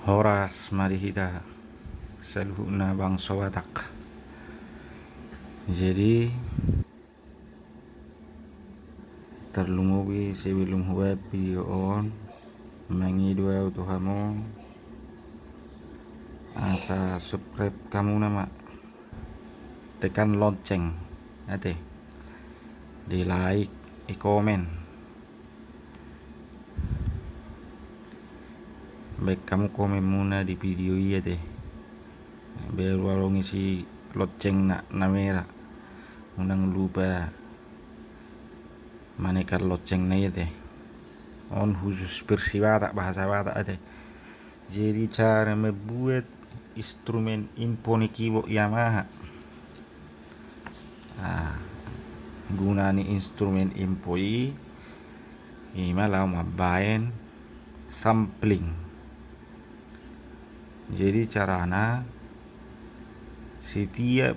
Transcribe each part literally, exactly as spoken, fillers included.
Horas ma di hita saluhutna bangso Batak. Jadi tarlumobi sebelum hubuat video on, mangido au tu hamu asa subscribe hamuna ma, tekan lonceng ate, di like, i komen. Baen hamu komenmuna di video i ate, baru adong isi loncengna na mera. Unang lupa manekan loncengna i ate. On khusus versi Batak, bahasa Batak ate. Jadi cara membuat instrumen info ni keyboard Yamaha. Nah, guna ni instrumen info i ima laho mambaen sampling. Jadi carana, setiap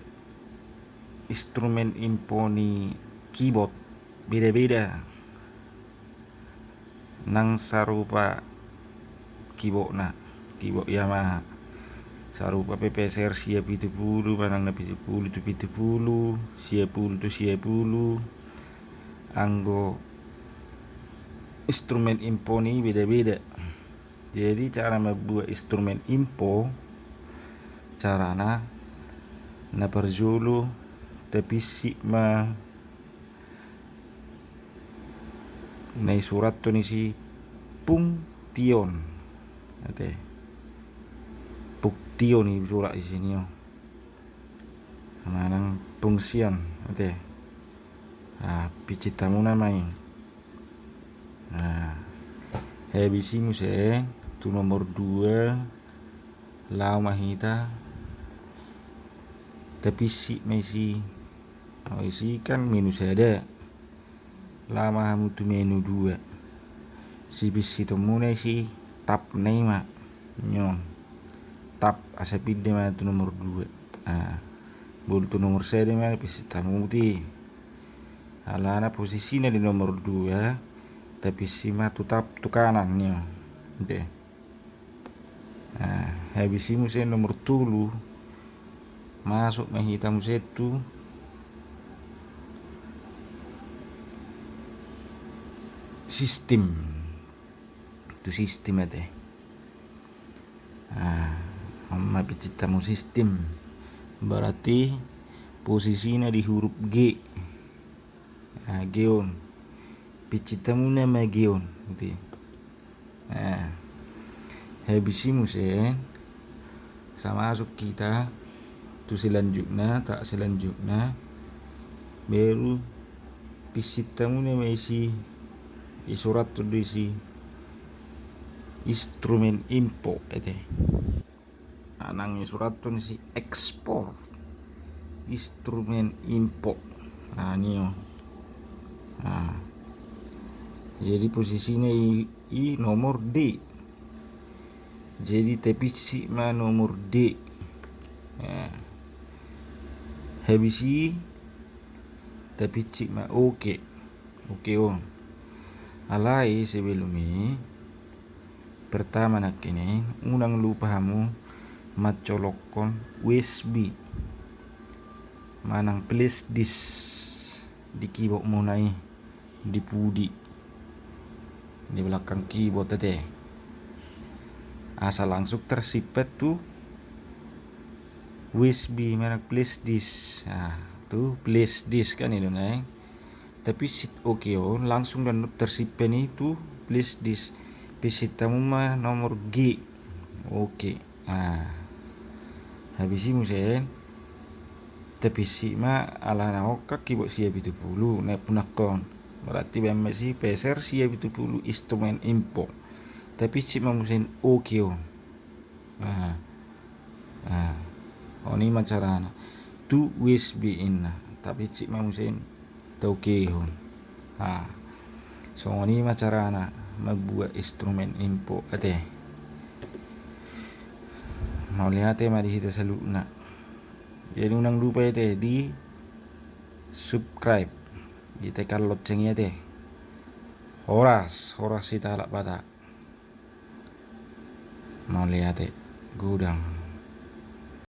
instrumen info ni keyboard beda-beda. Nang sarupa keyboardna, keyboard Yamaha, sarupa pe PSR sia pitu pulu manang na pitu pulu tu pitu pulu, sia pulu tu sia pulu. Anggo instrumen info ni beda-beda. Jadi cara membuat instrumen info, carana, na parjolo tapinsik ma na isurathon isi pungtion ate. Pungtion i surat isi nio, manang function ate. Nah, pinsik hamuna ma i. Nah, habis i muse tu nomor dua, laho ma hita tapinsik ma isi. Oh, isi kan menu sada. Laho ma hamu tu menu dua. Sipinsik hamuna isi tab na i ma. Nyon. Tab, asa pinda ma tu nomor dua. Nah, bolu tu nomor sada ma pinsik hamu i. Alana posisina di nomor dua, tapinsik ma tu tab tu kanan nio. Oke. Nah, habis i muse nomor tolu, masuk ma hita muse tu sistem. Tu sistem ate. Nah, on ma pinsik hamu sistem. Berarti posisina di huruf G. Nah, G on. Pinsik hamuna ma G on, gitu ya. Nah, habis i muse, asa masuk hita tu selanjutna, tab selanjutna, baru pinsik hamuna ma isi, isurathon do isi instrumen info ate. Nah, nang isurathon isi ekspor instrumen info. Nah, nio. Nah, jadi posisina i, i nomor D. Jadi tapinsik ma nomor D. Nah, habis i tapinsik ma oke. Oke on. Alai sebelum i, pertama nangkining, unang lupa hamu mancolokkon U S B manang flash disk di keyboard muna i, di pudi, di belakang keyboard ate. Asa langsung tersimpan tu U S B manang flash disk. Nah, tu flash disk kan i do na i. Tapinsik oke on, langsung download tersimpan i tu flash disk. Pinsik hamu ma nomor G. Oke. Nah, habis i muse tapinsik ma alana on kan keyboard sia pitu pulu na punangkon. Berarti baen ma isi PSR sia pitu pulu instrumen info. Tapinsik ma muse oke on. Nah, nah, on i ma carana. Tu U S B inna, tapinsik ma muse, taokehon. Nah, songon i ma carana membuat instrumen info ate. Mauliate ma di hita saluhutna. Jadi unang lupa ate di subscribe, ditekan lonceng i ate. Horas, horas hita halak Batak. Mauliate, godang